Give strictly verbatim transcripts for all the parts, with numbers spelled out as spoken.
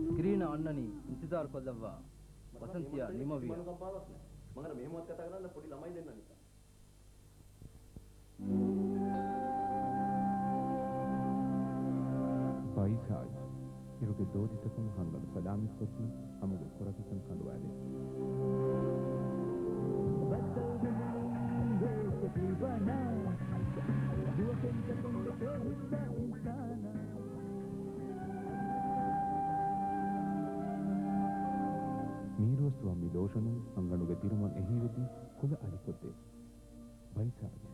ސްކްރީނަށް އަންނަނީ އިންތިޒާރު ކޮށްލައްވާ ވަސަންތިއާ ނިމަވިޔަ. މަގަރަ މެހެމު އަތް ކަތާ ކަންނަ ޕޮޑި ލަމައިން ދެންނަނީތަ؟ ބައިސާޖް. އިރުގެ ދޯތިތަކުން ހަންގަނޑު ސަލާމަތްކޮށްދީ، ހަމަގެ ކުރަކަކަން ކަނޑުވާލޭ. މީރުވެސް ދުވަން މި ލޯޝަނުން ހަންގަނޑުގެ ދިރަމަން އެހީވެދީ، ކުލަ އަލިކޮށްދޭ. ބައިސާޖް.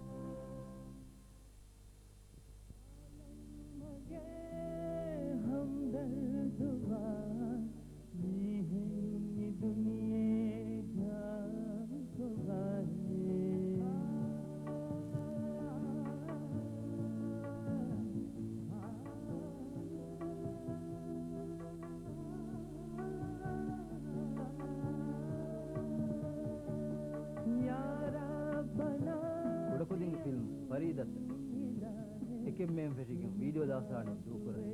ކުޑަކުދިންގެ ފިލްމް ފަރީދަތަށް އެކެއް މޭން ފެށިގެން ވީޑިއޯ ދާސާނީ ދޫކުރަނީ.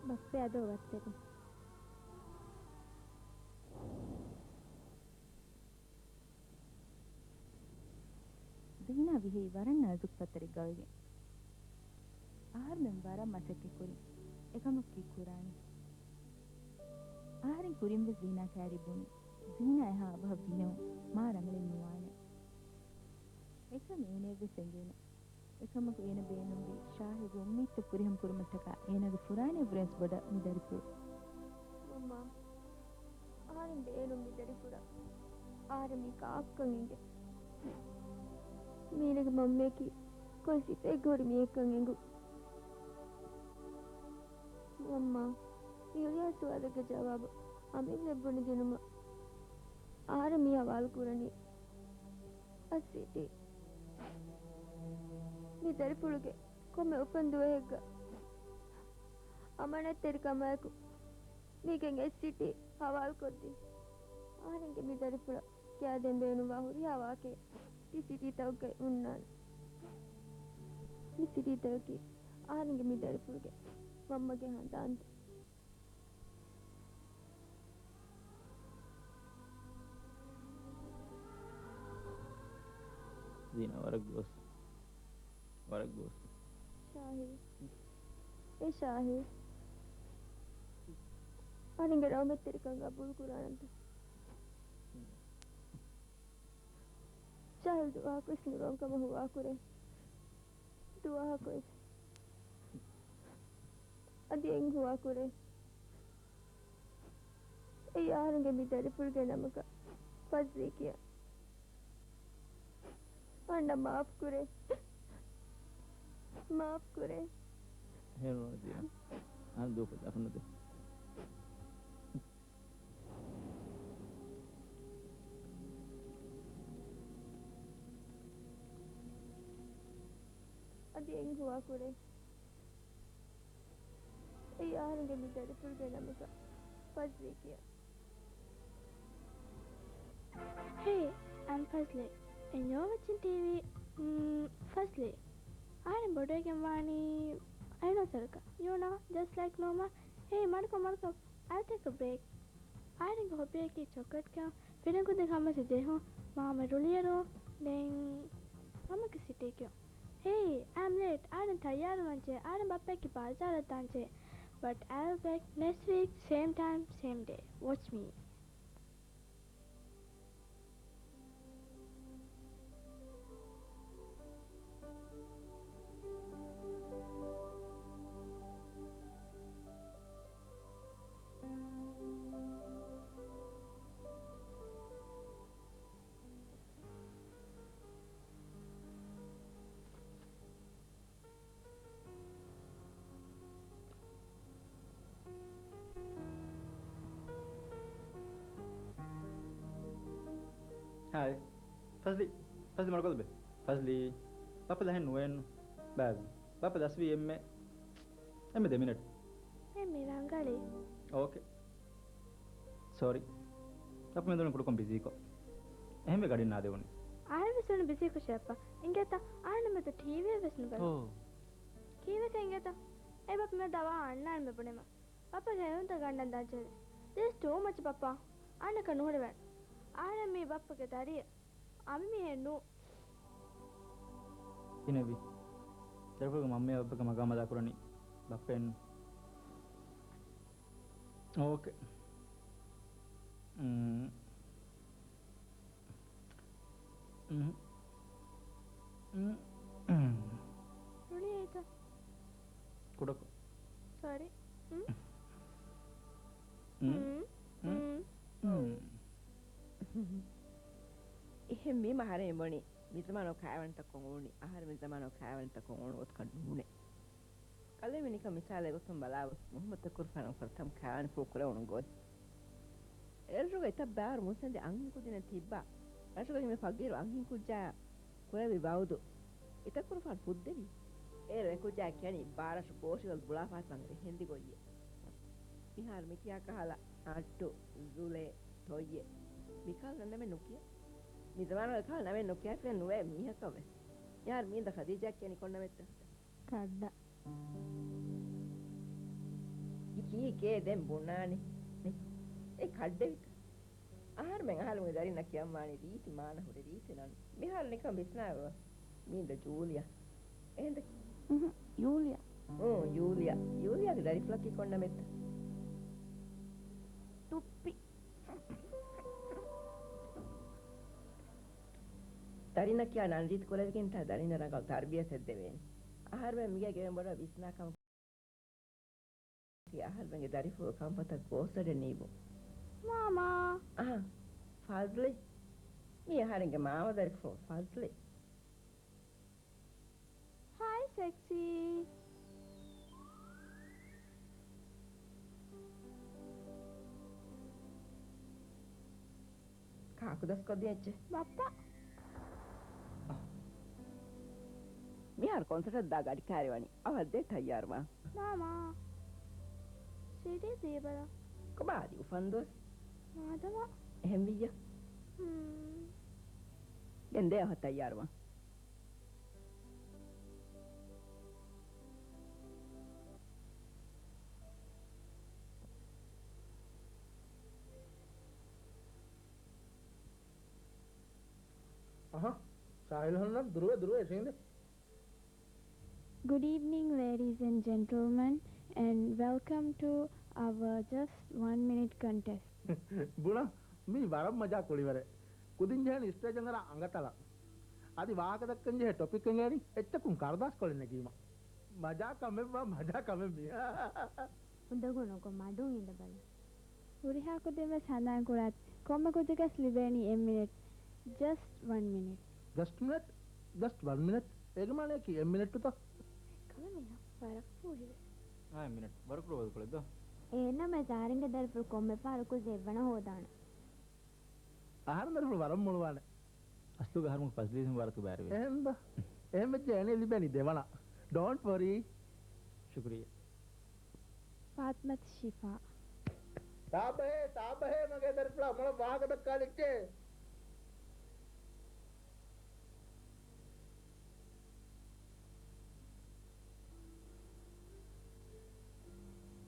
ބައްޕަ އަދޯ ވައްތަރު. ޒީނާ ވިހި ވަރަށް ނާޒުކު ފަތަރެއްގަ އޮތްގެން. އަހަރުމެން ވަރަށް މަސައްކަތް ކުރިން. އެކަމަކު ކީއްކުރާނީ؟ އަހަރެން ކުރިން ވެސް ޒީނާ ކައިރި ބުނި. ޒީނާ އެހާ އަވަހަށް ވިހެއުން މާ ރަނގަޅެއް ނުވާނެ. އެކަމަކު އޭނައަށް ވެސް އެނގޭނެ. އެކަމަކު އޭނަ ބޭނުންވީ ޝާހެއްގެ އުއްމީދުތައް ފުރިހަމަ ކުރުމަށްޓަކާ އޭނާގެ ފުރާނައަށްވުރެ ވެސް ބޮޑަށް މި ދަރިފުޅު. މަންމާ، އަހަރެން ބޭނުން މި ދަރިފުޅަށް. އަހަރެން މީ ކާކުކަން އެނގޭ. މީނަގެ މަންމަޔަކީ ކޮން ސިފައެއްގަ ހުރި މީހެއްކަން އެނގުން. މަންމާ، މި ހުރިހާ ސުވާލެއްގެ ޖަވާބު އަމިއްލައަށް ބުނެދިނުމަށް އަހަރެން މި ހަވާލު ކުރަނީ. އައްސިޓީ. މި ދަރިފުޅުގެ ކޮންމެ އުފަން ދުވަހެއްގަ އަމާނަތްތެރިކަމާއެކު މީގެން އެއް ސިޓީ ހަވާލުކޮށްދީ. އަހަރެންގެ މި ދަރިފުޅަށް ކިޔާދޭން ބޭނުންވާ ހުރިހާ ވާހަކައެއް ތި ސިޓީތަކުގައި ހުންނާނެ. މި ސިޓީތަކަކީ އަހަރެންގެ މި ދަރިފުޅުގެ މަންމަގެ ހަނދާންތައް. ޒީނާ، ވަރަށް ގޯސް. ވަރަށް ގޯސް. ޝާހި. އޭ ޝާހި. އަހަރެންގެ ރައުމަތްތެރިކަން ގަބޫލު ކުރާނަންތަ؟ ޝާހިލް ދުވަހަކުވެސް ނުރޯން ކަމަށް ހުވާކުރޭ. ދުވަހަކުވެސް. އަދި އެއް ހުވާކުރޭ. އެއީ އަހަރެންގެ މި ދަރިފުޅުގެ ނަމަކަށް ފަޒްލީ ކިޔަން. އަންނަ މާފް ކުރޭ. މާފް ކުރޭ. ހޭ ރޯޒިޔާ. އަން ދޫކޮށް ދަފުނުދެ. އަދި އެއް ހުވާކުރޭ. އެއީ އަހަރެންގެ މި ދަރިފުޅުގެ ނަމަކަށް ފަޒްލީ ކިޔަން. Hey, I'm ފަޒްލީ. And you're watching ޓީވީ. މް، ފަޒްލީ. އަހަރެން ބޮޑުވެގެން ވާނީ އައިނޯސަރަކަށް. You know, just like normal. Hey, މަޑުކޮށް، މަޑުކޮށް. I'll take a break. އަހަރެންގެ ހޮބީއަކީ ޗޮކްލެޓް ކެއުން، ފިރިހެން ކުދިން ހަމަ ޖެހުން، މާމަ ރުޅިއެރު، ދެން ހަމަކަށް ސިޓީ ކެއުން. Hey, I'm late. އަހަރެން ތައްޔާރުވާންޖެހޭ. އަހަރެން ބައްޕަޔަކީ ބާޒާރަށް ދާންޖެހޭ. But I'll back next week, same time, same day. Watch me. ހާއި. ފަޒްލީ، ފަޒްލީ މަޑުކޮށްލަބެ. ފަޒްލީ، ބައްޕަ ދަހެއް ނުވޭނު. ބާޒް، ބައްޕަ ދަސްވީ އެންމެ، އެންމެ ދެ މިނެޓް. އެ މި ރަނގަޅީ. އޯކޭ. ސޯރީ. ބައްޕަ މެދުވެނީ ކުޑަކޮށް ބިޒީކޮށް. އެހެންވެ ގަޑި ނާދެވުނީ. އަހަރެން ވެސް ވަނީ ބިޒީކޮށް ބައްޕަ. އިނގޭތަ؟ އަހަރެން މެދު ޓީވީ ވެސް ނުބަލާ. އޯ. ކީއްވެތަ އިނގޭތަ؟ އެ ބައްޕަ މެދު ދަވާ އަންނާނެ މެ ބުނެމަ. ބައްޕަގެ ހެޔޮންތައް ގަންނަން ދާންޖެހޭ. This too much ބައްޕަ. އަންނަކަށް ނުހުރެވޭނެ. އަހަރެން މީ ބައްޕަގެ ދަރިއެއް. އަނބިމީހެއް ނޫން. ގިނަވީ. ދަރިފުޅުގެ މަންމަޔާ ބައްޕަގެ މަގާމް އަދާކުރަނީ ބައްޕައެއްނު. އޯކޭ. މް. މް. މް. ރުޅިއައިތަ؟ ކުޑަކޮށް. ސޯރީ. މް. މް. މް. މް. މް. އެހެން މީ އަހަރެން ބުނީ. މި ޒަމާނު ކާވެނިތައް ކޮށް އުޅުނީ، އަހަރެން މި ޒަމާނު ކާވެނިތައް ކޮށް އުޅުނު ގޮތަކަށް ނޫނޭ. ކަލޭމެނިކަ މިސާލެއް ގޮތުން ބަލާބަ، މުހައްމަދު ތަކުރުފާނު ފުރަތަމަ ކާވެނި ފުޅު ކުރެވުނު ގޮތް. އޭރުގަ އެތައް ބާރު މުއްސަނދި އަންހެން ކުދިންނެއް ތިއްބާ. ރަށުގަ ހިމެ ފަގީރު އަންހެން ކުއްޖާ ކުރެއްވި ވައުދު. އެތަކުރުފާނު ފުއްދެވީ. އޭރު އެކުއްޖާ ކިޔަނީ ބާރަށު ގޯށިގަލް ބުޅާފާތަން އެހެންދި ގޮތްޔޭ. މިހާރު މި ކިޔާ ކަހަލަ އައްޓު، ޒުލޭ، ތޮއްޔެ. މިކަހަލަ ނަމެއް ނުކިޔާ. މި ޒަމާނުގަ ކަހަލަ ނަމެއް ނުކިޔާފައެއް ނުވޭ މީހަކަށް ވެސް. މިހާރު މީނދަ ޚަދީޖާ ކިޔަނީ ކޮން ނަމެއްތަ؟ ކައްޑަ. ކީކޭ ދެން ބުނާނީ؟ އެ ކައްޑެވިތަ؟ އަހަރުމެން އަހަރުމެންގެ ދަރިންނަށް ކިޔަންވާނީ ރީތި މާނަ ހުރި ރީތި ނަން. މިހާރު ނިކަން ވިސްނާލަ މީނދަ ޖޫލިއާ. އެހެންތަ؟ އުހު، ޔޫލިއާ. އޫ، ޔޫލިއާ. ޔޫލިއާގެ ދަރިފުޅަކީ ކޮން ނަމެއްތަ؟ ތުއްޕި. ދަރިންނަށް ކިޔާ ނަން ރީތި ކުރެވިގެންތާ ދަރިންނަށް ރަނގަޅު ތަރުބިޔަތެއް ދެވޭނެ. އަހަރުމެން މިގޭގެ މެމްބަރުން ވިސްނާ ކަމަކު އަހަރުމެންގެ ދަރިފުޅު ކަންފަތަށް ގޯސްވަޑެއް ނީބު. މާމާ. އާ، ފަޒްލި. މީ އަހަރެންގެ މާމަ ދަރިފުޅު ފަޒްލި. ހާއި، ސެކްސީ. ކާކު ދަސްކޮށްދިން އެއްޗެއް؟ ބައްޕަ. މިހާރު ކޮންސަޓަށް ދާ ގަޑި ކައިރިވަނީ. އަވަށް ދޭ ތައްޔާރުވާން. މާމާ. ސީޑީ ދީބަލަ. ކޮބާ އަދި އުފަންދުވަސް؟ މާދަމާ. އެހެންވިއްޔަ. ހުން. ދެން ދޭ އަހަ ތައްޔާރުވާން. އަހަ، ސާހިލް ހަންނަން ދުރުވެ ދުރުވެ އެށީނދެ. Good evening, ladies and gentlemen, and welcome to our Just One Minute contest. ބުނަ، މީ ވަރަށް މަޖާ ކުޅިވަރެއް. ކުދިން ޖެހޭނީ ސްޓޭޖަށް އަރާ އަނގަތަޅަށް. އަދި ވާހަކަ ދައްކަން ޖެހޭ ޓޮޕިކް އެނގޭނީ އެއްޗަކުން ކަރުދާސްކޮޅެއް ނެގީމަ. މަޖާ ކަމެއްވާ މަޖާ ކަމެއް މި. އުނދަގޫ ނުކޮށް މަޑުން އިނދެބަލަ. ހުރިހާ ކުދިން ވެސް ހަނދާން ކުރާތި. ކޮންމެ ކުއްޖަކަސް ލިބޭނީ އެއް މިނެޓް. Just one minute. ޖަސްޓް މިނެޓް؟ ޖަސްޓް ވަން މިނެޓް؟ އޭގެ މާނަޔަކީ އެއް މިނެޓުތަ؟ ކަމެއް މީހާ ވަރަށް ފޫހިވޭ. އާ، އެއް މިނެޓް. ވަރަށް ކުޑަ ވަދުކޮޅެއް ދޯ. އެހެންނަމަވެސް އަހަރެންގެ ދަރިފުޅު ކޮންމެ ފަހަރަކު ޒެއްވަނަ ހޯދާނެ. އަހަރެން ދަރިފުޅު ވަރަށް މޮޅުވާނެ. އަސްލުގަ އަހަރުމަކު ފަޒްލީ ވަރަށް ތުބާރެވޭ. އެހެންދަ؟ އެހެން ވެއްޖެ އޭނަ ލިބޭނީ ދެވަނަ. ޑޯންޓް ވަރީ. ޝުކުރިއްޔާ. ފާތްމަތު ޝިފާ. ސާބަހޭ، ސާބަހޭ މަގޭ ދަރިފުޅާ މޮޅަށް ވާހަކަ ދައްކާލިއްޖެ.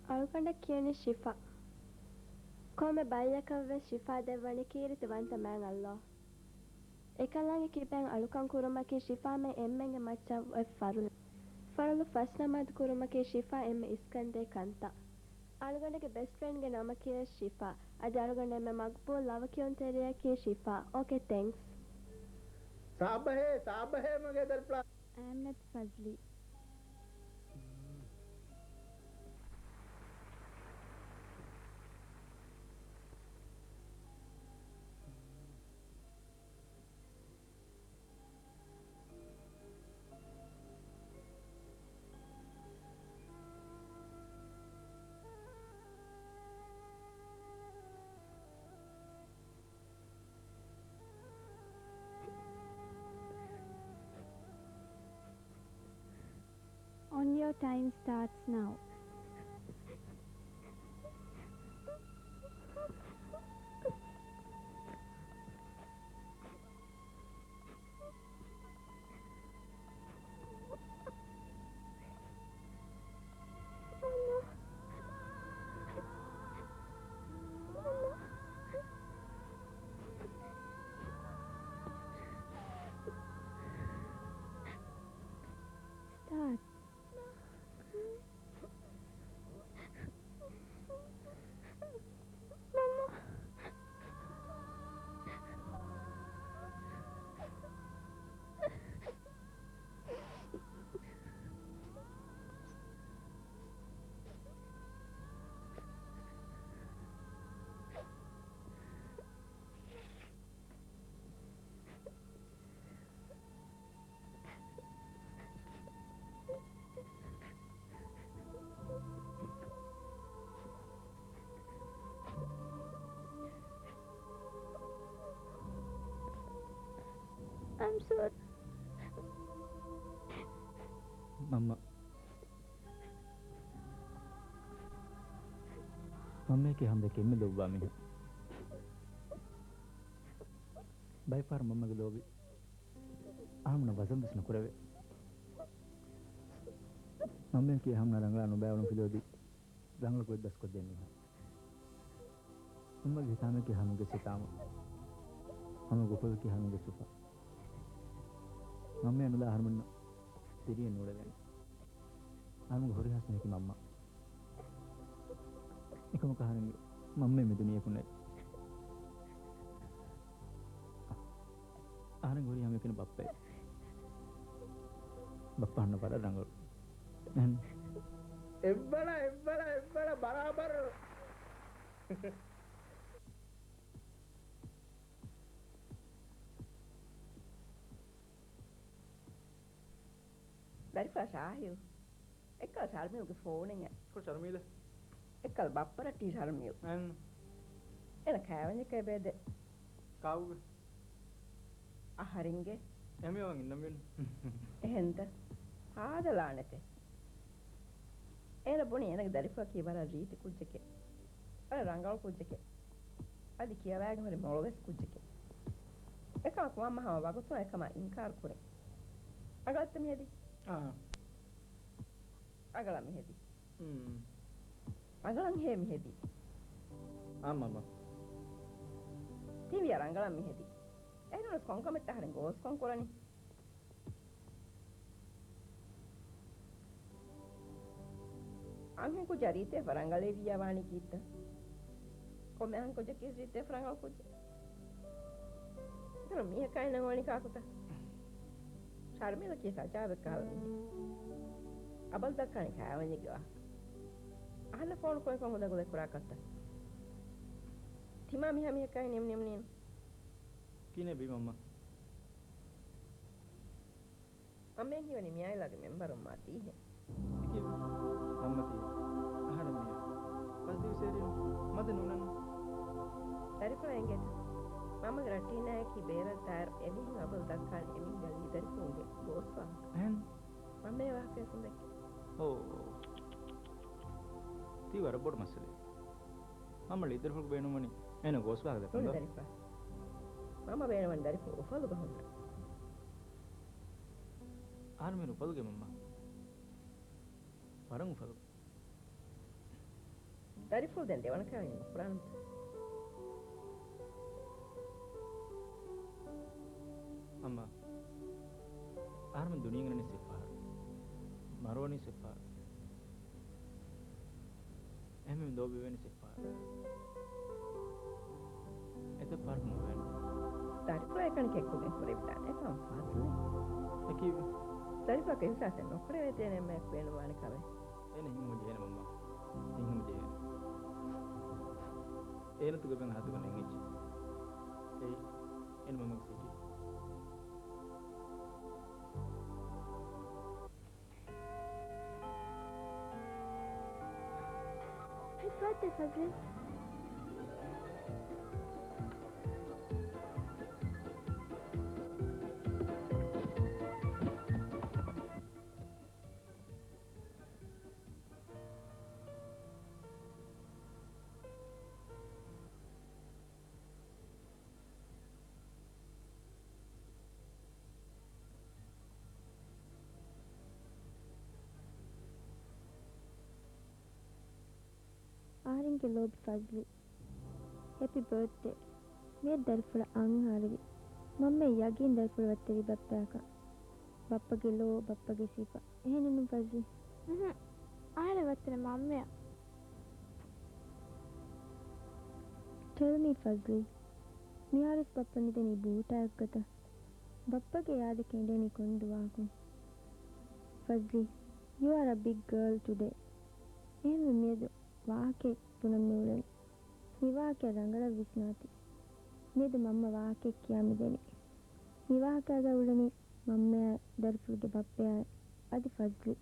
އަޅުގަނޑަށް ކިޔަނީ ޝިފާ. ކޮންމެ ބައްޔަކަށްވެސް ޝިފާ ދެއްވަނީ ކީރިތިވަންތަ މާތް ﷲ. އެކަލާނގެ ކިބައިން އަޅުކަން ކުރުމަކީ ޝިފާމެން އެންމެންގެ މައްޗަށް އޮތް ފަރުލު. ފަރުލު ފަސް ނަމާދު ކުރުމަކީ ޝިފާ އެންމެ އިސްކަންދޭ ކަންތައް. އަޅުގަނޑުގެ ބެސްޓް ފްރެންޑްގެ ނަމަކީވެސް ޝިފާ. އަދި އަޅުގަނޑު އެންމެ މަގްބޫލް ލަވަ ކިޔުންތެރިޔަކީ ޝިފާ. އޯކޭ، ތޭންކްސް. ސާބަހޭ، ސާބަހޭ މަގޭ ދަރިފުޅާ. އަހްމަދު ފަޒްލީ. On your time starts now. Start. I'm sorry. މަންމަ. މަންމައަކީ ހަމްދަ ކެއްމެ ލޯބިވާ މީހެއް. ބައެއް ފަހަރު މަންމަގެ ލޯބި އަހަރުމެންނަށް ވަޒަން ވެސް ނުކުރެވޭ. މަންމައަކީ އަހަރުމެންނާ ރަނގަޅާ ނުބައިވެރިން ފިލައޮތީ ރަނގަޅަކު އެއްބަސް ކޮށްދޭ މީހާ. މަންމަގެ ހިތާމައަކީ އަހަރުމެންގެ ހިތާމަ. ހަމަ ގޮފަލަކީ އަހަރުމެންގެ ސުފަ. މަންމައާ ނުލާ އަހަރުމެންނަށް ތިރިއެއް ނޫޅެވޭނެ. އަހަރުމެންގެ ހުރިހާ ސްނޭހަކީ މަންމަ. އެކަމަކު އަހަރެންގެ މަންމައެއް މި ދުނިޔެއަކު ނެތް. އަހަރެން ހުރީ ހަމައެކަނި ބައްޕައެއް. ބައްޕަ އަހަންނަށް ވަރަށް ރަނގަޅު. އެހެން. އެއްވަޅަ، އެއްވަޅަ، އެއްވަޅަ ބަރާބަރު. ދަރިފުޅާ ޝާހިލް. އެއްކަލަ ޝަރްމީލްގެ ފޯނެއް. ކޮ ޝަރްމީލެއް؟ އެއްކަލަ ބައްޕަ ރައްޓީ ޝަރްމީލް. އެން. އޭނަ ކައިވެންޏެއް އެބޭދެ. ކާކުގެ؟ އަހަރެންގެ. އެމީހުން އިންނަމިން. އެހެންތަ؟ ހާދަލާނެތެ. އޭނަ ބުނި އޭނަގެ ދަރިފުޅަކީ ވަރަށް ރީތި ކުއްޖެކޭ. ވަރަށް ރަނގަޅު ކުއްޖެކޭ. އަދި ކިޔަވައިގެން ހުރި މޮޅުވެސް ކުއްޖެކޭ. އެކަމަކު މަންމަ ހަމަ ވަގުތުން އެކަމަށް އިންކާރު ކުރޭ. އަގަޅަށްތަ މިހެދީ؟ އާ. އަގަޅަށް މިހެދީ. އުން. އަގަޅަށް ހޭ މިހެދީ. އާ މަންމަ. ތިވިޔަ ރަނގަޅަށް މިހެދީ. އެހެންނަމަވެސް ކޮންކަމެއްތަ އަހަރެން ގޯސްކޮން ކުރަނީ؟ އަންހެން ކުއްޖާ ރީތިވެފަ ރަނގަޅޭ ވިއްޔާ ވާނީ ކީއްތަ؟ ކޮންމެ އަންހެން ކުއްޖަކީ ރީތިވެފަ ރަނގަޅު ކުއްޖެއް. އިތުރު މީހަކާ އިންނަން އޮނި ކާކުތަ؟ ޝަރްމީލަކީ ސަޖާބެއް ކަހަލަ މީހެއް. އަބަލް ދައްކާނީ ކާވެންޏެއްގެ ވާހަކަ. އަހަންނަށް ފޯނު ކުރެން ކޮން ހުނދަގުލެއް ކުރާކަށްތަ؟ ތިމާ މިހާ މީހަކާއި ނިމް ނިމް ނީނު. ކިހިނެއް ވީ މަންމަ؟ އަނބޭން ހީވަނީ މިއާއިލާގެ މެމްބަރުން މާ ދީހެން. އެކި މަންމަތީ އަހަރެން މިއަށް ފަޒްލީ ސޭރިން މަދެއް ނޫނަން. ދަރިފުޅަށް އެނގޭތަ؟ މަންމަގެ ރައްޓީނާއަކީ ބޭރަށް ތާއިރު އެމީހުން އަބަލް ދައްކާނެ އެމީހުންގެ ލީދަރިފުޅުންގެ ގޯސް ވާހަކަ. އެހެން؟ މަންމަ އެ ވާހަކަ ވެސް އުނދައްކި. އޯ. ތީ ވަރަށް ބޮޑު މައްސަލައެއް. މަންމަ ލީދަރިފުޅުގެ ބޭނުންވަނީ އޭނަ ގޯސް ވާހަކަ ނޫން ދައްކަން ދޯ؟ ދަރިފުޅާ. މަންމަ ބޭނުންވަނީ ދަރިފުޅު އުފަލުގަ ހުންނަ. އަހަރެން މި އުފަލުގެ މަންމަ. ވަރަށް އުފަލު. ދަރިފުޅު ދެން ދެވަނަ ކާވެނި ނުކުރާނަންތަ؟ އައްމާ، އަހަރުމެން ދުނިޔެ އިނގޭނީ ސިފަހަރު. މަރުވަނީ ސިފަހަރު. އެހެންވެ ލޯބިވެނީ ސިފަހަރު. އެތައް ފަހަރަކު ނުވެވޭނެ. ދަރިފުޅާ އެކަނި ކެއްކުގެން ހުރެވިދާނެ. އެކަމަށް ފާސްލި. އެކީ؟ ދަރިފުޅަކަށް އިހުސާސެއް ނުކުރެވޭތޭ އެންމެ އެކު ބޭނުންވާނެ ކަމެއް. އޭނަ ހިނގުމަށް ޖެހޭނެ މަންމާ. ހިނގުމަށް ޖެހޭނެ. އޭނަ ތުގެ ބެން ހަދުގަ ނެންގެއްޖެ. އެއީ، އޭނަ މަންމަގެ ސީޓީ. ހެޕީ ބާތްޑޭ ފަޒްލީ. އަހަރެންގެ ލޯބި ފަޒްލީ. ހެޕީ ބާތްޑޭ. މިއަދު ދަރިފުޅަށް އަށް އަހަރުވި. މަންމައަށް ޔަގީން ދަރިފުޅު ވައްތަރީ ބައްޕަޔަކަށް. ބައްޕަގެ ލޯ، ބައްޕަގެ ސިފަ. އެހެނެއްނު ފަޒްލީ؟ އުހު. އަހަރެން ވައްތަރޭ މަންމައަށް. ޓެލް މީ ފަޒްލީ. މިހާރުވެސް ބައްޕަ ނިދަނީ ބޫޓާއެއްގަތަ؟ ބައްޕަގެ އާދަކަށް އެނގޭނީ ކޮން ދުވަހަކުން؟ ފަޒްލީ، you are a big girl today. އެހެންވެ މިއަދު ވާހަކައެއް ބުނަން މިއުޅެނީ. މި ވާހަކަ ރަނގަޅަށް ވިސްނާތި. މިއަދު މަންމަ ވާހަކައެއް ކިޔާ މިދަނީ. މި ވާހަކައިގަ އުޅެނީ މަންމައާ ދަރިފުޅުގެ ބައްޕައާ އަދި ފަޒްލީ.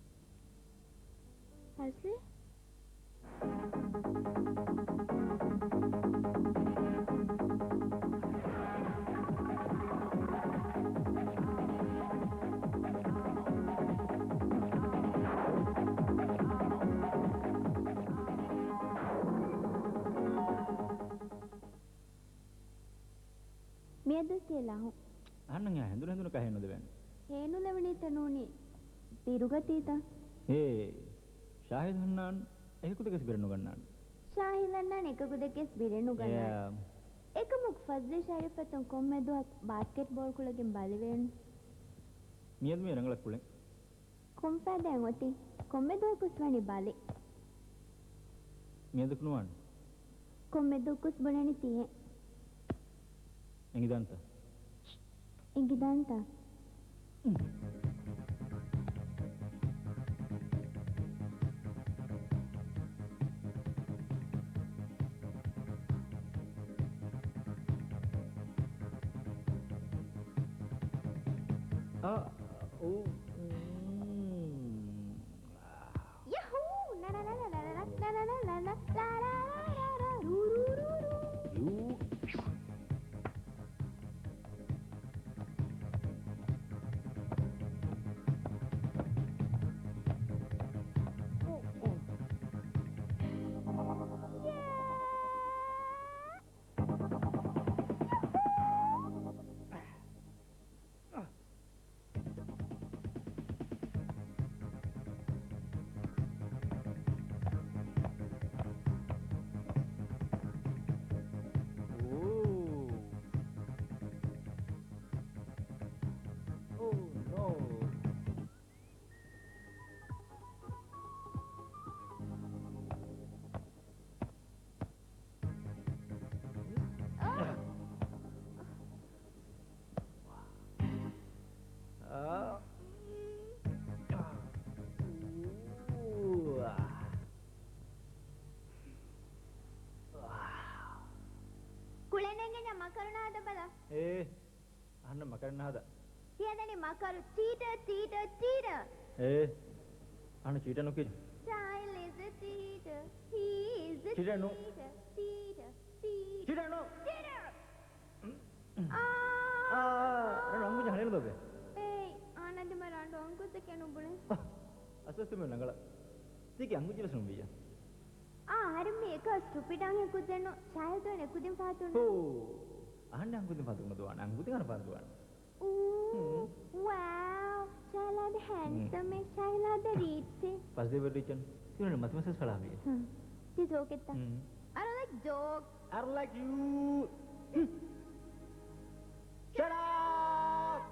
ފަޒްލީ؟ މިއަދު ތިޔަ ލަހުން. އަހަންނަށް އެހާ ހެނދުނު ހެނދުނަކާ ހޭނުލެވޭނެ. ހޭނުލެވުނީތަ ނޫނީ ބިރުގަތީތަ؟ އޭ، ޝާހިދު ހަންނާން އެކަކު ދެކެސް ބިރެއް ނުގަންނާނެ. ޝާހިދު ހަންނާން އެކަކު ދެކެސް ބިރެއް ނުގަންނާނެ. އޭ. އެކަމަކު ފަޒްލީ ޝަރީފް އަތުން ކޮންމެ ދުވަހަކު ބާސްކެޓްބޯޅަ ކުޅެގެން ބަލިވޭނެ. މިއަދު މި ރަނގަޅަށް ކުޅެން. ކޮންފައިދާއެއް އޮތީ؟ ކޮންމެ ދުވަހަކުސް ވަނީ ބަލި. މިއަދަކު ނުވާނެ. ކޮންމެ ދުވަހަކުސް ބުނަނީ ތިހެން. އެނގިދާންތަ؟ އެނގިދާންތަ؟ އާ، އޫ، އުން. ޔަހޫ! އޭ، އަހަންނަށް މަކަރެއް ނަހަދާ. ތިޔަދަނީ މަކަރު. ޗީޓަ، ޗީޓަ، ޗީޓަ. އޭ، އަހަންނަށް ޗީޓަ ނުކިޔަ. Child is a cheater. He is a ޗީޓަ ނޫ. Cheater. ޗީޓަ، ޗީޓަ. ޗީޓަ ނޫ. ޗީޓަ. އާ. އާ، ރަނޑު އަނގުޖެ ހަނދާން ދޯބެ. އޭ، އާނަދިމަ ރަނޑު އަނގުޖެކޭ ނުބުނެ. އަސް އަސް ތިމެން ރަނގަޅަށް. ތީކީ އަނގުޖެ ވެސް ނުވިއްޔާ. އާ، އަހަރެން މީ އެކަސް ސްޓުޕިޑް އަންހެން ކުދިންނު ޝާހިދު އޭނަ ކުދިން ފަހަތުން. ހޫ، އަހަންނަށް ކުދިން ފަހަތުން ދުވާނެ. އަން ކުދިން އަން ފަހަތުން ދުވާނެ. އޫ، ހުން. ވާވް، ޝާހިލާދެ ހެންޑްސަމެއް، ޝާހިލާދެ ރީއްޗެއް. ފަސް ދެވެ ރީއްޗަން. ތިވަނީ މަތި މެސެޖް ފަޅާ ހަމަ. ހުން. ތި ޖޯކެއްތަ؟ ހުން. I don't like jokes. I don't like you. Shut up!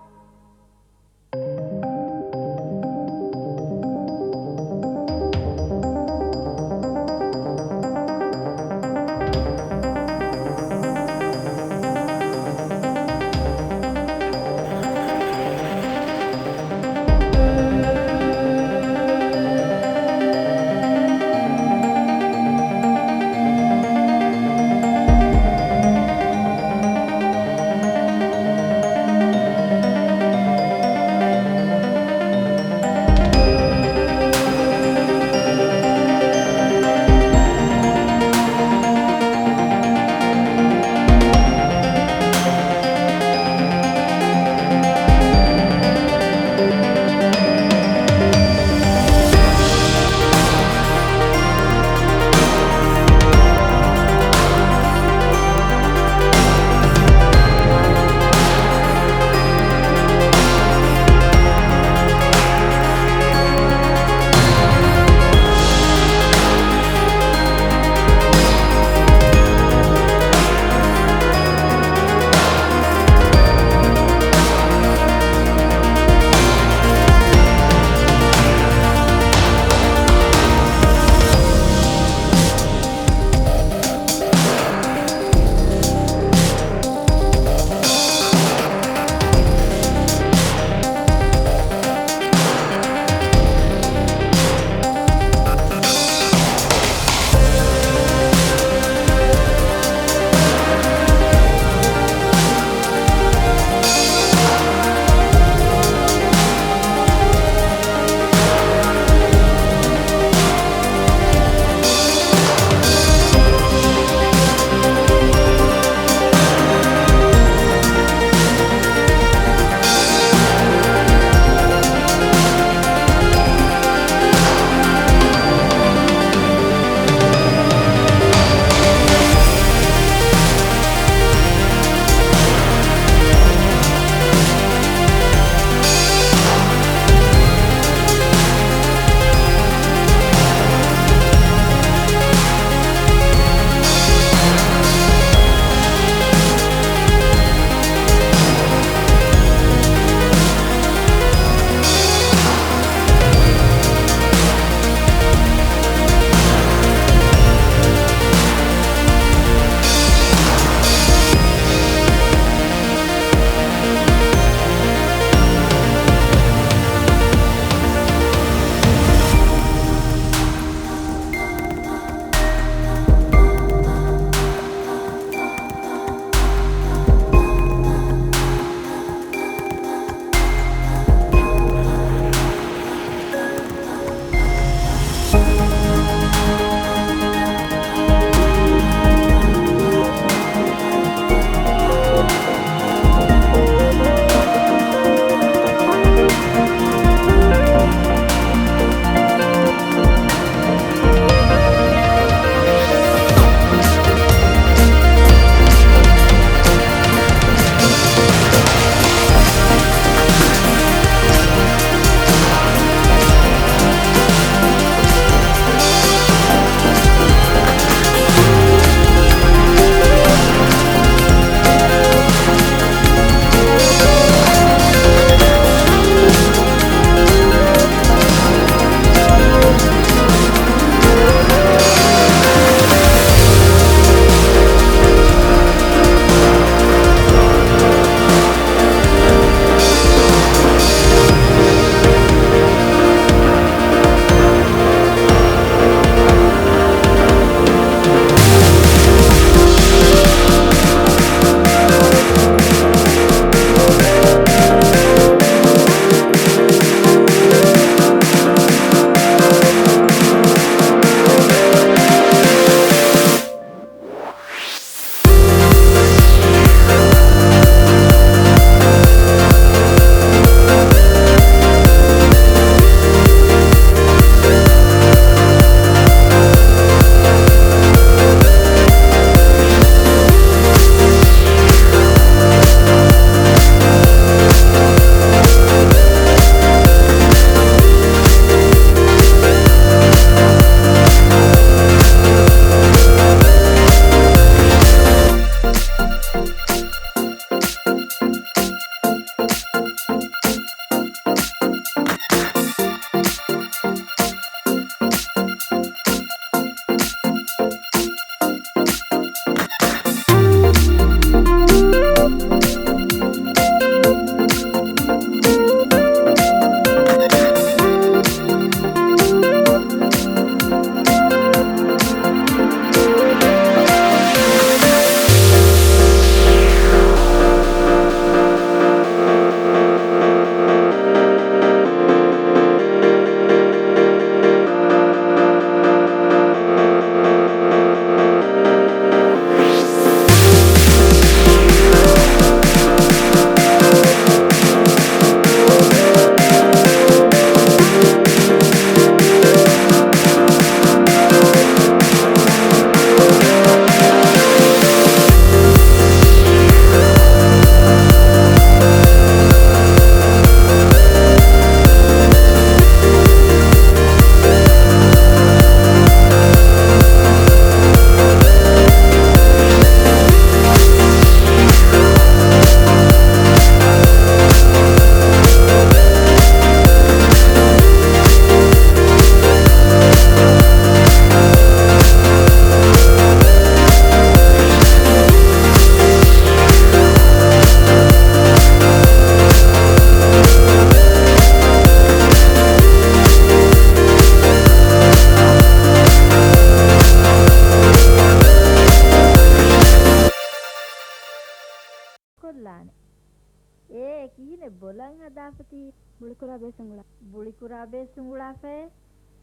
ކޮލަން ހަދާފަތި. ބުޅިކުރާ ބޭސް އުނގުޅާ. ބުޅިކުރާ ބޭސް އުނގުޅާފައޭ.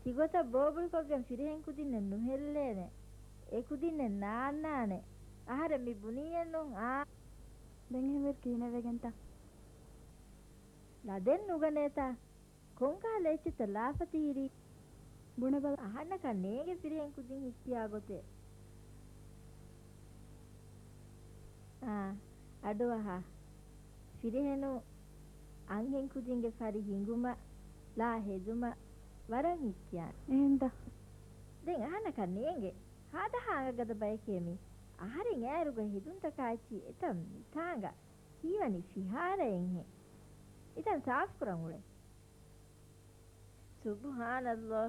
ތިގޮތަށް ބޯބުޅިކޮށްގެން ފިރިހެން ކުދިންނެއް ނުހެއްލޭނެ. އެ ކުދިންނެއް ނާންނާނެ. އަހަރެން މި ބުނީއެއްނު. އާ. ދެން އެހެންވެރި ކިހިނެއްވެގެންތަ؟ ލަދެއް ނުގަނޭތަ؟ ކޮންކަހަލަ އެއްޗެއްތަ ލާފަތި ހިރީ؟ ބުނެބަލަ. އަހަންނަކަށް ނޭނގެ ފިރިހެން ކުދިން ހިއްކިޔާ ގޮތެއް. އާ، އަޑުއަހާ. ފިރިހެނު އަންހެން ކުދިންގެ ފަރި ހިނގުމަށް، ލާ ހެދުމަށް ވަރަށް ހިއްކިޔާނެ. އެހެންތަ؟ ދެން އަހަންނަކަށް ނޭނގެ. ހާދަ ހާނގަ ގަދަ ބަޔެކޭ މީ. އަހަރެން އޭރުގަ ހެދުންތަކާ އެއްޗި އެތަން މިތާނގަ ހީވަނީ ފިހާރައެއްހެން. އެތަން ސާފުކުރަން އުޅެ. ސުބުހާނައްލާ.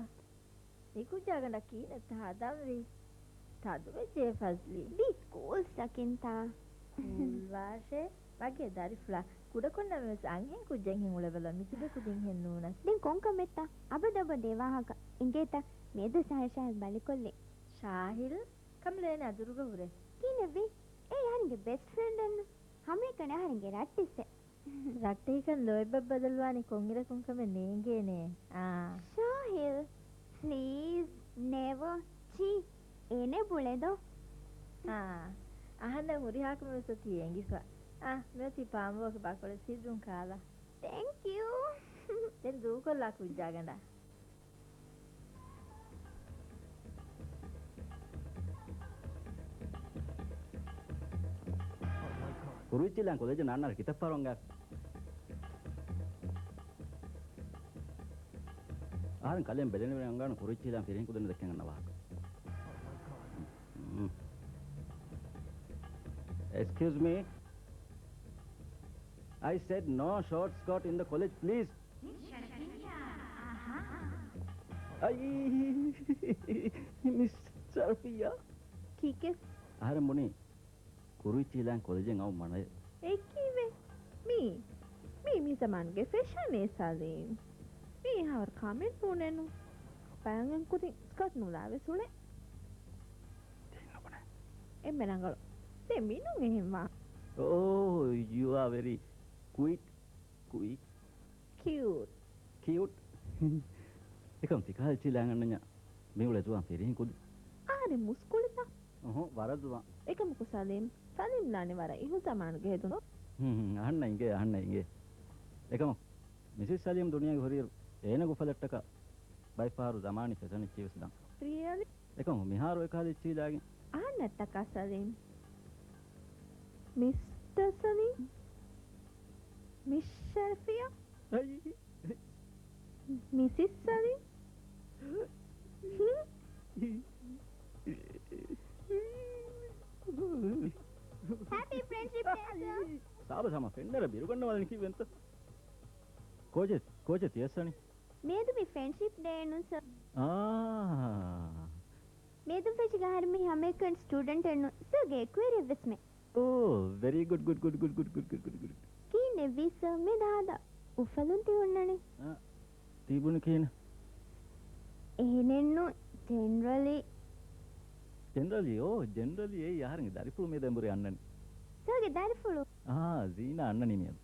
މި ކުއްޖާގަނޑަށް ކިހިނެއްތަ ހަދަންވީ؟ ތަދުވެއްޖެ ފަޒްލީ. ދީ ސްކޫލްސްއަކިންތާ؟ ސްކޫލް ވާށޭ. މަގޭ ދަރިފުޅާ. ކުޑަކޮންނަމެވެސް އަންހެން ކުއްޖެއްހެން އުޅެބަލަ މިތިބެ ކުދިންހެން ނޫނަސް. ދެން ކޮންކަމެއްތަ؟ އަބަދު އަބަދު އެ ވާހަކަ. އިނގޭތަ؟ މިއަދު ސާހިލް ޝާހިލް ބަލިކޮށްލި. ޝާހިލް؟ ކަނބަލަ އޭނަ ދުރުގަ ހުރޭ. ކިހިނެއްވީ؟ އޭ އަހަރެންގެ ބެސްޓް ފްރެންޑެއްނު. ހަމައެކަނި އަހަރެންގެ ރައްޓެއްސެއް. ރައްޓެހިކަން ލޯތްބަށް ބަދަލުވާނީ ކޮންއިރަކުން ކަމެއް ނޭނގޭނެ. އާ. ޝާހިލް، ޕްލީޒް، ނެވަ، ޗީ. އޭނެ ބުޅެދޯ. އާ. އަހަންނަށް ހުރިހާ ކަމެއް ވެސް އޮތީ އެނގިފަ. އާ، މިއޮތީ ޕާމުވަކި ބާކޮޅެއް ސިއްރުން ކާލާ. ތޭންކް ޔޫ. ދެން ދޫކޮށްލާ ކުއްޖާގަނޑާ. ކުރުއިއްޗިލާން ކޮލެޖަށް ނާންނާރަ ކިތައް ފަހަރު އަންގާ؟ އަހަރެން ކަލޭމެން ބެލެނިވެރި އަންގާނު ކުރުއިއްޗިލާން ފިރިހެން ކުދިންނަށް ދެއްކެން އަންނަ ވާހަކަ. އެކްސްކިއުޒް މީ. I said no short skirt in the college, please. މިސް ޝަރަފިއްޔާ. އައި، މިސް ޝަރަފިއްޔާ. ކީކޭ؟ އަހަރެން ބުނީ، ކުރުއިއްޗިލާން ކޮލެޖެއް އައު މަނަޔަ. އެކީވެ. މީ، މީ މި ޒަމާނުގެ ފެޝަނޭ ސަލީމް. މީ އެހާވަރު ކާމެންޓް ނޫނެއްނު. ބައެއް ކުދިން ސްކަޓް ނުލާވެސް އުޅޭ. ދެން ނުބުނެ. އެންމެ ރަނގަޅު. ދެން މިނޫން އެހެންވާ. Oh, you are very quite, quite. ކިއުޓް. ކިއުޓް. އެކަމް ތިކާލް ޗިލާނގަންނަންޏާ މި އުޅޭ ޒުވާން ފިރިހެން ކުދި. އާނެ މުސްކުޅިތަ؟ އުހު، ވަރަށް ޒުވާން. އެކަމަކު ސަލީމް، ސަލީމް ލާނެ ވަރަށް އިހު ޒަމާނުގެ ހެދުނު. ހުން، ހުން، އަހަންނަށް އިނގޭ، އަހަންނަށް އިނގޭ. އެކަމަކު، މިސިސް ސަލީމް ދުނިޔޭގެ ހުރިއިރު، އޭނަގެ އުފަލަށްޓަކާ ބައެއް ފަހަރު ޒަމާނީ ފެޝަން އެއްޗިހި ވެސް ދާން. ރިއަލީ؟ އެކަމަކު މިހާރު އެކަހަލަ އެއްޗިހި ދާގެން. އަހަންނަށްޓަކާ ސަލީމް. މިސްޓަ ސަލީމް. މިސް ޝަރަފިއްޔާ. އައި. މިސިސް ސަލީމް. ހެޕީ ފްރެންޑްޝިޕް ޑޭ، ސާރ. ސާބަސް ހަމަ ފެންނަރަ ބިރުގަންނަވާލަނީ ކީއްވެންތަ؟ ކޯޗެއް، ކޯޗެއް ތިޔަސްސަނީ؟ މިއަދު މި ފްރެންޑްޝިޕް ޑޭ ނޫން ސަރ. އާ. މިއަދު ފެށިގެން އަހަރެން މި ހަމައެކަނި ސްޓޫޑެންޓެއްނު. ސަރގެ އެކުއެރީއެއްވެސް މެ. އޯ، ވެރީ ގުޑް، ގުޑް. ކިހިނެއްވީ ސަރ، މި ދާދާ އުފަލުން ތި ހުންނަނީ؟ އާ، ތި ބުނި ކިހިނެއް؟ އެހެނެއްނު، ޖެނެރަލީ. ޖެނެރަލީ، އޯ، ޖެނެރަލީ އެއީ އަހަރެންގެ ދަރިފުޅު މިއަދު އެނބުރި އަންނަނީ. ސަރގެ ދަރިފުޅު؟ އާ، ޒީނާ އަންނަނީ މިއަދު.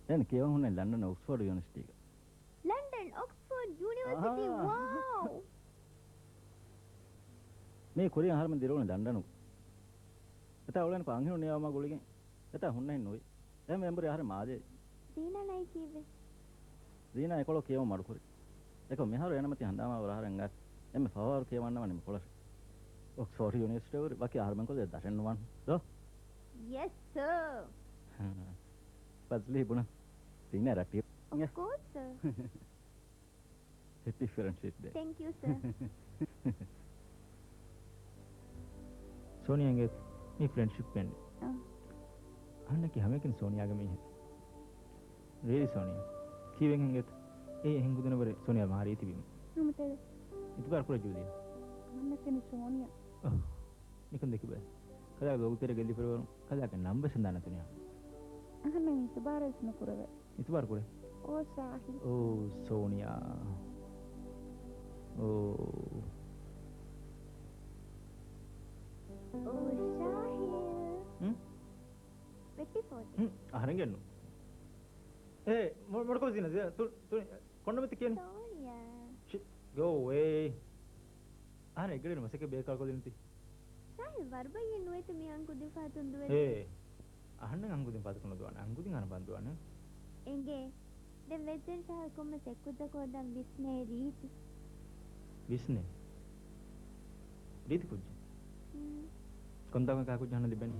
ދެން ކިޔަވަން ހުންނަނީ ލަންޑަން އޮކްސްފޯޑް ޔުނިވަރސިޓީގަ. ލަންޑަން އޮކްސްފޯޑް ޔުނިވަރސިޓީ، އާ. ވާއު! މީ ކުރިން އަހަރެމެން ދިރުވުނީ ލަންޑަނުގަ. އެތާ އުޅެނިކޮށް އަންހެނުން ނިޔާވުމާ ގުޅިގެން އެތާ ހުންނަހެން ނުވި. އެހެން އެނބުރި އަހަރެން މާލޭ. ޒީނާ ނައި ކީއްވެ؟ ޒީނާ އެކޮޅު ކިޔަވަން މަޑުކުރި. އެކަމް މިހާރު އޭނަމަތި ހަނދާމާ ވަރަށް އަހަރެން އައި. އެންމެ ފަހު ފަހަރު ކިޔަވަންނަވަނީ މި ކޮޅަށް. އޮކްސްފޯޑް ޔުނިވަރސިޓީ ހުރި ވަކި އަހަރެމެން ކޮލެޖެއް ދަށެއް ނުވާން ދޯ؟ ޔެސް ސާރ. ފަޒްލީ ބުނަ. ޒީނާ ރައްޓި. އޮފް ކޯސް ސާރ. ހެޕީ ފްރެންޑްޝިޕް ޑޭ. ތޭންކް ޔޫ ސާރ. ސޯނިޔާ އިނގޭތަ؟ މީ ފްރެންޑްޝިޕް ފްރެންޑް. އަ. އަހަންނަކީ ހަމައެކަނި ސޯނިޔާގެ މީހެއް. ރިއަލީ ސޯނިޔާ. ކީއްވެގެން އިނގޭތަ؟ އެއީ އެހެން ކުދިންނެއް ވުރެ ސޯނިޔާ މާ ރީތި ވީމަ. ހަމަ ތެރެ. އިތުބާރު ކުރޭ ޖޫލިޔާ. އަހަންނަކީ ސޯނިޔާ. އަހް. ނިކަން ދެކިބަލަ. ކަލާގެ ލޯގު ތެރޭ ގެއްލިފައިވަރުން ކަލާގެ ނަންބަސް ހަނދާން ނެތުނި. އަހަންނަށް އިތުބާރުވެސް ނުކުރެވޭ. އިތުބާރު ކުރޭ. އޯ ސާހިލް. އޯ ސޯނިޔާ. އޯ. އޯ ޝާހިލް. ހުން؟ ވެއްޓިފޯތި. ހުން، އަހަރެންގެއެއްނު. އޭ، މޮ-، މޮޑުކޮށް ޒީނާ، ޒީނާ، ތު-، ތު-، ކޮންނަ މިތި ކިޔަނީ؟ ސޯނިޔާ. ޝި، ގޯ އަވޭ. އަހަރެން އެގަޑިން މަސައްކަތް ބޭކާރުކޮށްލިންތީ. ޝާހިލް ވަރުބައްޔެއް ނުވޭތަ މި އަންގުދިން ފަހަތުން ދުވެދި. އޭ، އަހަންނަށް އަންގުދިން ފަހަތަކުން ނުދުވާނެ. އަންގުދިން އަހަން ބަންދުވާނެ. އެނގޭ. ދެން ވެއްޖެން ޝާހިލް ކޮންމެސް އެއްކުއްޖަކު ވަޑަން ވިސްނޭ ރީތި. ވިސްނޭ؟ ރީތި ކުއްޖެއް؟ ހުން. ކޮންތާކުން ކާކުއްޖެއް އަހަންނަށް ލިބެނީ؟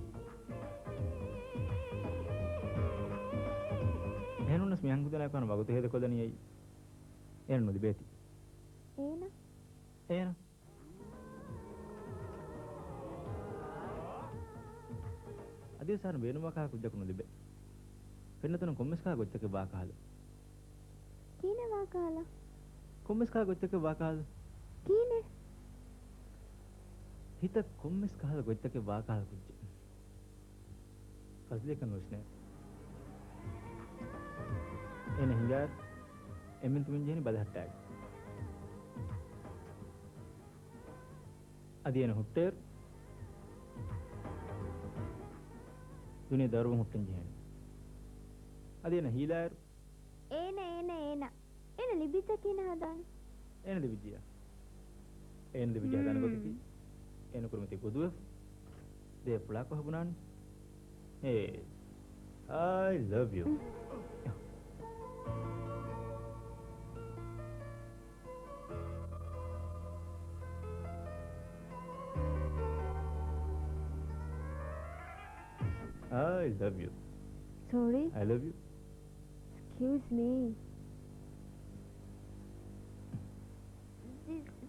އެހެންނޫނަސް މި އަންގުދިނާއެކު އަހަންނަށް ވަގުތު ހޭދަކޮށްލަނީ އެއީ. އޭނަ ނުލިބޭތީ. އޭނަ؟ އޭނަ. އަދިވެސް އަހަރެން ބޭނުންވާ ކަހަލަ ކުއްޖަކު ނުލިބޭ. ފެންނަ ތަނުން ކޮންމެސް ކަހަލަ ގޮތްތަކެއް ވާކަހަލަ. ކިހިނެއް ވާކަހަލަ؟ ކޮންމެސް ކަހަލަ ގޮތްތަކެއް ވާކަހަލަ. ކިހިނެއް؟ ހިތަށް ކޮންމެސް ކަހަލަ ގޮތްތަކެއް ވާކަހަލަ ކުއްޖެއް. ފަޒްލީއަކަށް ނުވިސްނޭ. އޭނަ ހިނގާއިރު އެންމެން ތިބެން ޖެހެނީ ބަލަހައްޓާގެން. އަދި އޭނަ ހުއްޓޭއިރު ދުނިޔެ ދަރުވަން ހުއްޓަން ޖެހޭނެ. އަދި އޭނަ ހީލާއިރު. އޭނަ، އޭނަ، އޭނަ. އޭނަ ލިބިއްޖަ ކިހިނެއް ހަދާނެ؟ އޭނަ ލިބިއްޖިއްޔާ. އޭނަ ލިބިއްޖެ ހަދާނެ ގޮތަކީ. އޭނަ ކުރިމަތީ ގޮދުވެފަ. ދޭ ފުޅާކޮށް ބުނާނީ. އޭ، I love you. I love you. Sorry? I love you. Excuse me.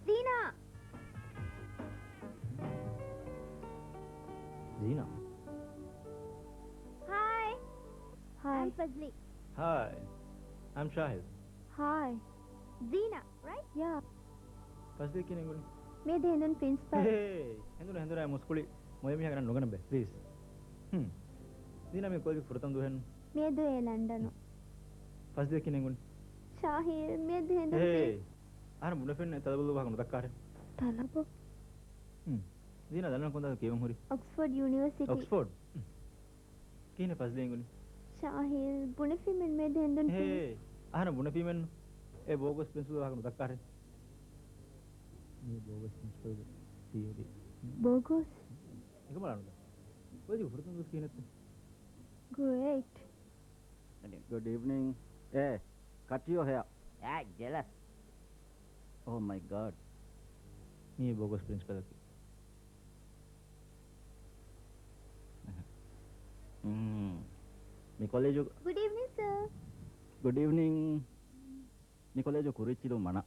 ޒީނާ! ޒީނާ. Hi. Hi. I'm Fazli. Hi. I'm Shahid. Hi. ޒީނާ, right? Yeah. ފަޒްލީ ކިހިނެއް އެނގުނީ؟ މިއަދު ހެނދުނު ޕްރިންސިޕަލް. ހޭ! ހެނދުނު ހެނދުނާއި މުސްކުޅި މޮޔަ މީހާ ގަނޑަށް ނުގަނެބޭ، ޕްލީޒް. ހުން. ޒީނާ މީ ކޮލެޖުގެ ފުރަތަމަ ދުވަހެއްނު. މިއަދު އޭ ލަންޑަނު. ފަޒްލީ ކިހިނެއް އެނގުނީ؟ ޝާހިލް، މިއަދު ހެނދުނު ހޭ! ޕްރިންސި- އަހަރެން ބުނެފިން ތަލަބު ލުބާކަށް ނުދައްކާށޭ. ތަލަބު؟ ހުން. ޒީނާ ލަންޑަނަށް ކޮންތާކު ކިޔެވެން ހުރީ؟ އޮކްސްފޯޑް ޔުނިވަރސިޓީ. އޮކްސްފޯޑް؟ ހުން. ކިހިނެއް ފަޒްލީ އެނގުނީ؟ ޝާހިލް، ބުނެފީމެއް މިއަދު ހެނދުން ޕްރިންސި- ހޭ! އަހަރެން ބުނެފީމެއްނު. އޭ ބޯގޮސް ޕްރިންސިޕަލް ވާހަކަ ނުދައްކާށޭ. މީ ބޯގޮސް ޕްރިންސިޕަލްގެ ތިއޮރީ. ބޯގޮސް؟ އެކަމަ ނުދާ. ކޮލެޖުގެ ފުރަތަމަ ދުވަސް ކިހިނެއްތަ؟ Great. Good evening. Hey, cut your hair. Yeah, jealous. Oh my God. މީ ބޯގޮސް ޕްރިންސިޕަލަކީ. މް. މި ކޮލެޖު- Good evening, sir. Good evening. މި ކޮލެޖު ކުރިއްޗިލުން މަނާ.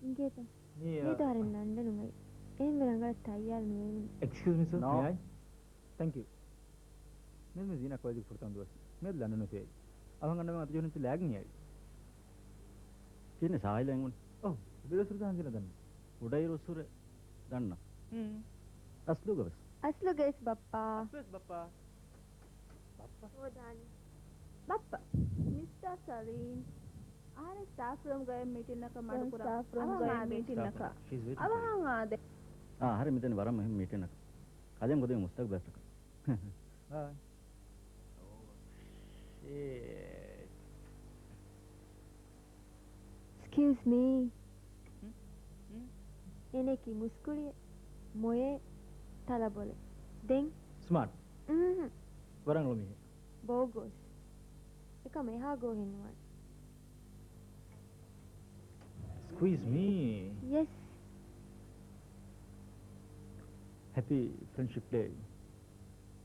އިނގޭތަ؟ މިއަދު އަހަރެން ލަންޑަނުގައި. އެހެންވެ ރަނގަޅަށް ތައްޔާރު ނުވެވުނު. Excuse me, sir. No. May I? Thank you. މިއަދު މި ޒީނާ ކޮލެޖުގެ ފުރަތަމަ ދުވަސް. މިއަދު ލަންޑަނު ފޭ. އަވަހަށް އަންނަމެން އަތުޖެހުނީ ލާގިން އައި. ކިހިނެއް ސާހިލަށް އެނގުނީ؟ އޯ، ބިޑު ސުރުތާ ހަން ޒީނާ ދަންނަ. ކުޑައިރުއްސުރެ ދަންނަ. ހުން. އަސްލުގަވެސް. އަސްލުގަވެސް ބައްޕާ. އަސްލުވެސް ބައްޕާ. ބައްޕަ. ހޯދާނީ. ބައްޕަ. މިސްޓާ ސަލީމް. އަހަރެން ސްޓާފް ރޫމްގައި މީޓިންއަކަށް މަޑުކުރަން. ސްޓާފް ރޫމްގައި މީޓިންއަކަށް. އަވަހަށް އާދޭ. އާ، އަހަރެން މިދަނީ ވަރަށް މުހިންމު މީޓިންއަކަށް. ކަލޭމެން ގޮތުގެ މުސްތަގުބަލަށްޓަކައި. ބާއް. އެކްސްކިއުސް މީ. ހުން؟ ހުން؟ އޭނައަކީ މުސްކުޅިއެއް، މޮޔައެއް، ތަލަބޮލެއް. ދެން؟ ސްމާޓް. އުނހު. ވަރަށް ރަނގަޅު މީހެއް. ބޯގޯސް. އެކަމަށް އެހާ ގޯހެއް ނުވާނެ. Excuse me. Yes. Happy Friendship Day.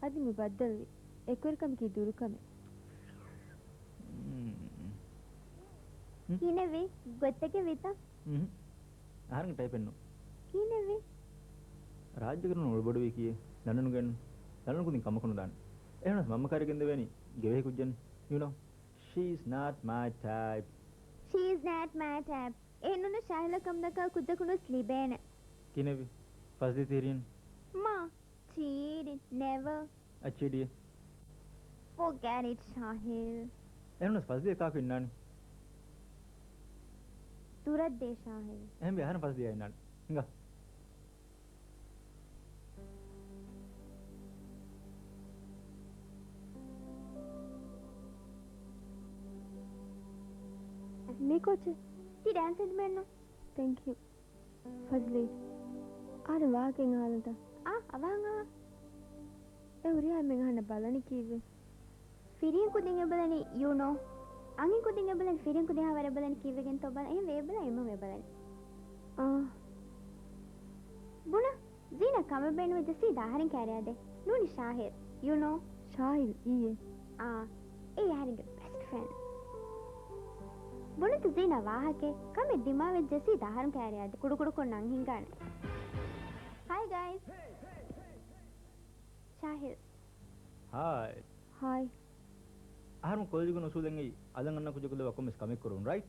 އަދި މި ބައްދަލުވި. އެކުވެރިކަމަކީ ދުރުކަމެއް. މް. ކިހިނެއްވީ؟ ގޮތްތަކެއް ވީތަ؟ މް. އަހަރެންގެ ޓައިޕެއްނު. ކިހިނެއްވީ؟ ރާއްޖޭގަ ނޫން އުޅުބޮޑުވީކީއެއް ލަންޑަނުގައެއްނު. ލަންޑަނު ކުދިން ކަމަކު ނުދާނެ. އެހެނަސް މަންމަ ކައިރި ގެންދެވޭނީ ގެވެހި ކުއްޖެއްނު. You know, she is not my type. She is not my type. އެހެންނޫނު ޝާހިލަށް ކަމުދައްކާ ކުއްޖަކު ނުވެސް ލިބޭނެ. ކިހިނެއްވީ؟ ފަޒްލީ ތިހިރީން. މާ. ޗީޓިން. ނެވަރ. އައްޗޭ ޑިއަ. ފޮގެޓް އިޓް ޝާހިލް. އެހެނަސް ފަޒްލީއަށް ކާކު އިންނާނީ؟ ދުރަށްދޭ ޝާހިލް. އެހެންވީ އަހަރެން ފަޒްލީއަށް އިންނާނީ. ހިނގާ. ކޯޗެއް؟ ތި ޑާންސަރު މެންނު. ތެންކް ޔޫ. ފަޒްލީ، އަހަރެން ވާހަކައެއް އަހާލަންތަ؟ އާ، އަވަހަށް އަހާ. އެ ހުރިހާ އެންމެން އަހަންނަށް ބަލަނީ ކީއްވެ؟ ފިރިހެން ކުދިން އެބަލަނީ، ޔޫ ނޯ. އަންހެން ކުދިން އެބަލަނީ، ފިރިހެން ކުދިން އަހާ ވަރަށް ބަލަނީ ކީއްވެގެންތޯ ބަލަން. އެހެން ވޭ ބަލަން އެންމެ ބަލަނީ. އާ. ބުނަ. ޒީނާ ކަމެއް ބޭނުންވެއްޖެ ސީދާ އަހަރެން ކައިރިއަށް ދޭ. ނޫނީ ޝާހިލް. ޔޫ ނޯ؟ ޝާހިލް އީއޭ؟ އާ. އެއީ އަހަރެންގެ ބެސްޓް ފްރެންޑް. ބުނެތަ ޒީނާ ވާހަކައެއް؟ ކަމެއް ދިމާވެއްޖެ ސީދާ އަހަރެން ކައިރިއަށް ދޭ. ކުޑަކުޑަކޮށް ނަން ހިނގާނެ. ހާއި ގައިސް. ޝާހިލް. ހާއި. ހާއި. އަހަރުން ކޮލެޖުގެ އުސޫލެއް އެއީ އަލަށް އަންނަ ކުއްޖަކު ލައްވާ ކޮންމެސް ކަމެއް ކުރުން، ރައިޓް؟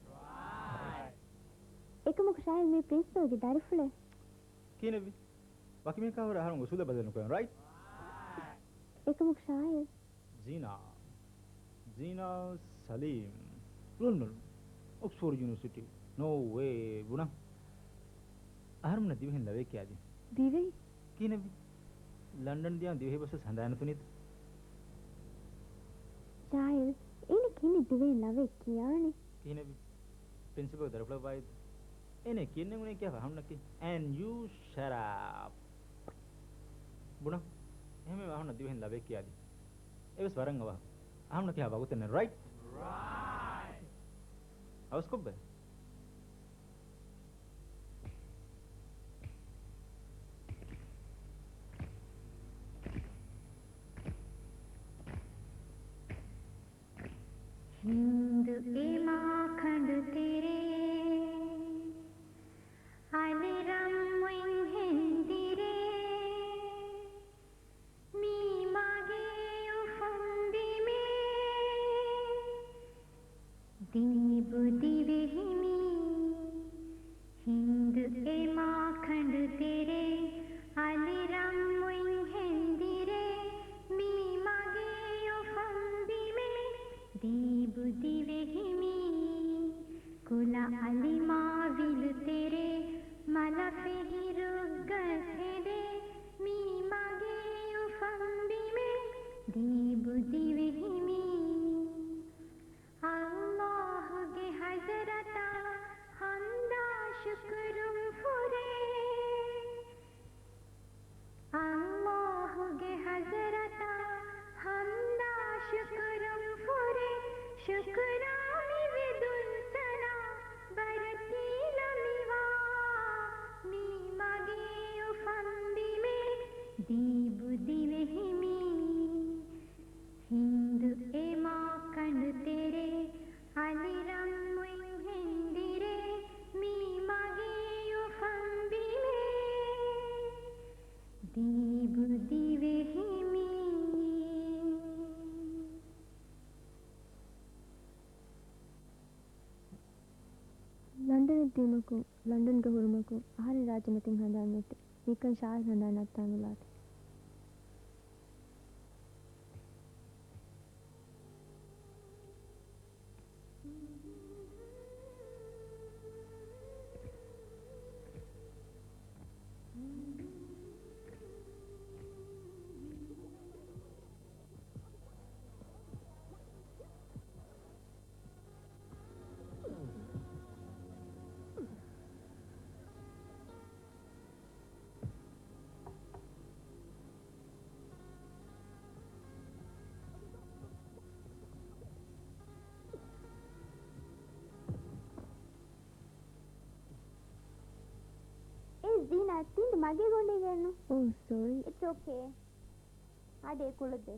އެކަމަކު ޝާހިލް މީ ޕްރިންސިޕަލްގެ ދަރިފުޅެއް. ކިހިނެއްވި؟ ވަކި މީހަކާ ހުރެ އަހަރުން އުސޫލެއް ބަދަލު ނުކުރަން، ރައިޓް؟ އެކަމަކު ޝާހިލް. ޒީނާ. ޒީނާ ސަލީމް. ލޮންޑޮން. އޮކްސްފޯޑް ޔުނިވަރސިޓީ. ނޯ ވޭ. ބުނަ. އަހަރުމެންނަށް ދިވެހިން ލަވައެއް ކިޔާދިން. ދިވެހި؟ ކިހިނެއްވި؟ ލަންޑަން ދިޔަ ދިވެހި ބަސް ވެސް ހަނދާން ނެތުނީތަ؟ ޝާހިލް، އޭނަ ކިހިނެއް ދިވެހިން ލަވައެއް ކިޔާނީ؟ ކިހިނެއްވި؟ ޕްރިންސިޕަލް ދަރިފުޅަށް ވާއިދު. އޭނަ ކިހިނެއް އުނޭ ކިޔާފަ އަހަންނަކީ. And you shut up. ބުނަ. އެހެންވީމަ އަހަންނަށް ދިވެހިން ލަވައެއް ކިޔާދިން. އެވެސް ވަރަށް އަވަހަށް. އަހަންނަށް ކިޔާ ވަގުތެއް ނެތް، ރައިޓް؟ އަވަސްކޮށްބަލަ. ހިންދު އެމާ ކަނޑު ތެރޭ، އަލި ރަންމުއިން ހެންދިރޭ. މީ މަގޭ އުފަންބިމޭ، ދީބު ދިވެހި މީ. ހިންދު އެމާ ކަނޑު ތެރޭ، އަލި ރަންމުއިން ހެންދިރޭ. މީ މަގޭ އުފަންބިމޭ، ދީބު ދިވެހި މީ. ކުލަ އަލި މާވިލު ތެރޭ، މަލަ ފެހިރުއްގަސް ހެދޭ. މީ މަގޭ އުފަންބިމޭ، ދީބު ދިވެހި މީ. އައްލާހުގެ ޙަޟްރަތަށް ޙަމްދާ ޝުކުރުން ފުރޭ. އައްލާހުގެ ޙަޟްރަތަށް ޙަމްދާ ޝުކުރުން ފުރޭ. ޝުކުރާ މި ވެދުން ސަލާ ބަރަކީ ލަމިވާ. މީ މަގޭ އުފަންބިމޭ، ދީބު ދިވެހި މީ. ހިންދު އެމާ ކަނޑު ތެރޭ، އަލި ރަންމުއިން ހެންދިރޭ. މީ މަގޭ އުފަންބިމޭ، ދީބު ދިވެހި މީ. ލަންޑަނަށް ދިޔުމަކުން، ލަންޑަންގަ ހުރުމަކުން، އަހަރެން ރާއްޖެ މަތިން ހަނދާން ނެތި. މިކަން ޝާހިލް ހަނދާން ނައްތާން އުޅާތި. އޭ ޒީނާ، ތިން މަގޭ ގޮނޑީގައެއްނު. އޯ، ސޮރީ. އިޓްސް އޯކޭ. އާދެ، ކުޅަދޭ.